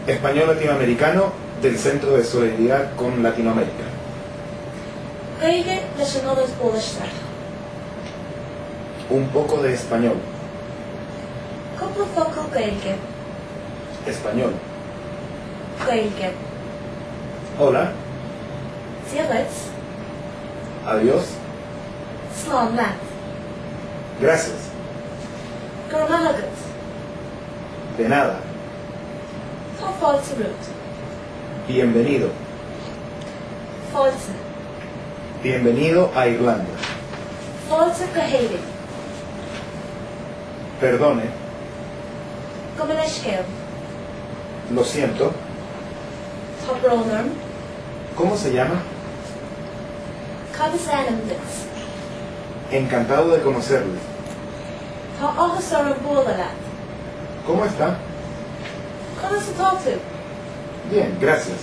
Español Latinoamericano del Centro de Solidaridad con Latinoamérica. Gaeilge leis an Ionad Eolais. Un poco de español. Cúpla focal Gaeilge. Español. Gaeilge. Hola. Dia duit. Adiós. Slán leat. Gracias. Go raibh maith agat. De nada. Tá fáilte romhat. Bienvenido. Fáilte. Bienvenido a Irlanda. Fáilte go hÉirinn. Perdone. Gabh mo leithscéal. Lo siento. Tá brón orm. ¿Cómo se llama? Cad is ainm duit? Encantado de conocerle. Tá áthas orm bualadh leat. ¿Cómo está? Conas atá tú? Bien, gracias.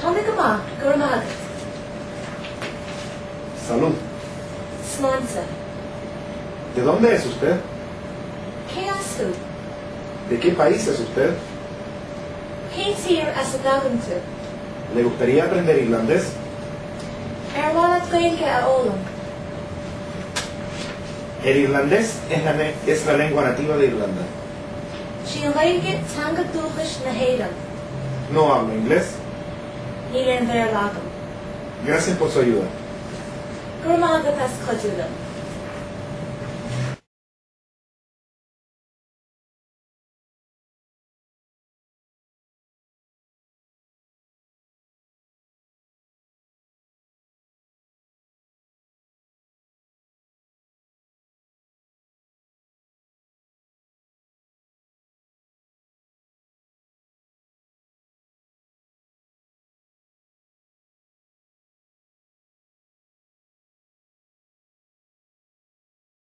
Tá mé go maith, go raibh maith agat. Salud. Sláinte. ¿De dónde es usted? Cé as thú? ¿De qué país es usted? Cén tír as a dtagann tú? ¿Le gustaría aprender irlandés? Ar mhaith leat Gaeilge a fhoghlaim? El irlandés es la, es la lengua nativa de Irlanda. Sí an Ghaeilge teanga dúchais na hÉireann. No hablo inglés. Níl aon Bhéarla agam. Gracias por su ayuda. Go raibh maith agat as cuidiú liom.